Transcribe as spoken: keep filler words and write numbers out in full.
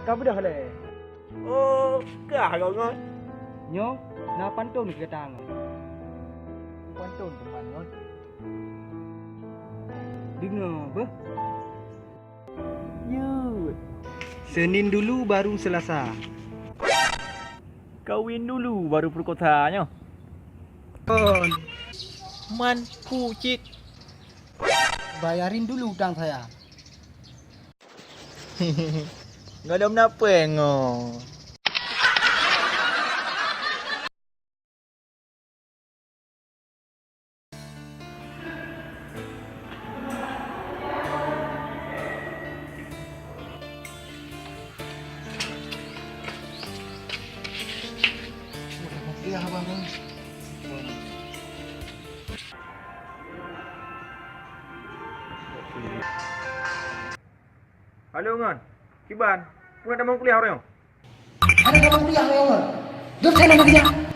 Ka beudôh lé. Oh, kah kau ngon? Nyoe na pantôn keu gata ngon. Pantôn teuma ngon. Deungoe beuh. Yut. Senin dulu baru Selasa. Kawin dulu baru Perkota nyoe. Kon. Man pu cit. Bayarin dulu utang saya. Ngadom na péng oh. Halo ngon. Kiban, peue na tamong kuliah uroe nyoe? Hana tamong kuliah uroe nyoe. Jeuet sai na kuliah.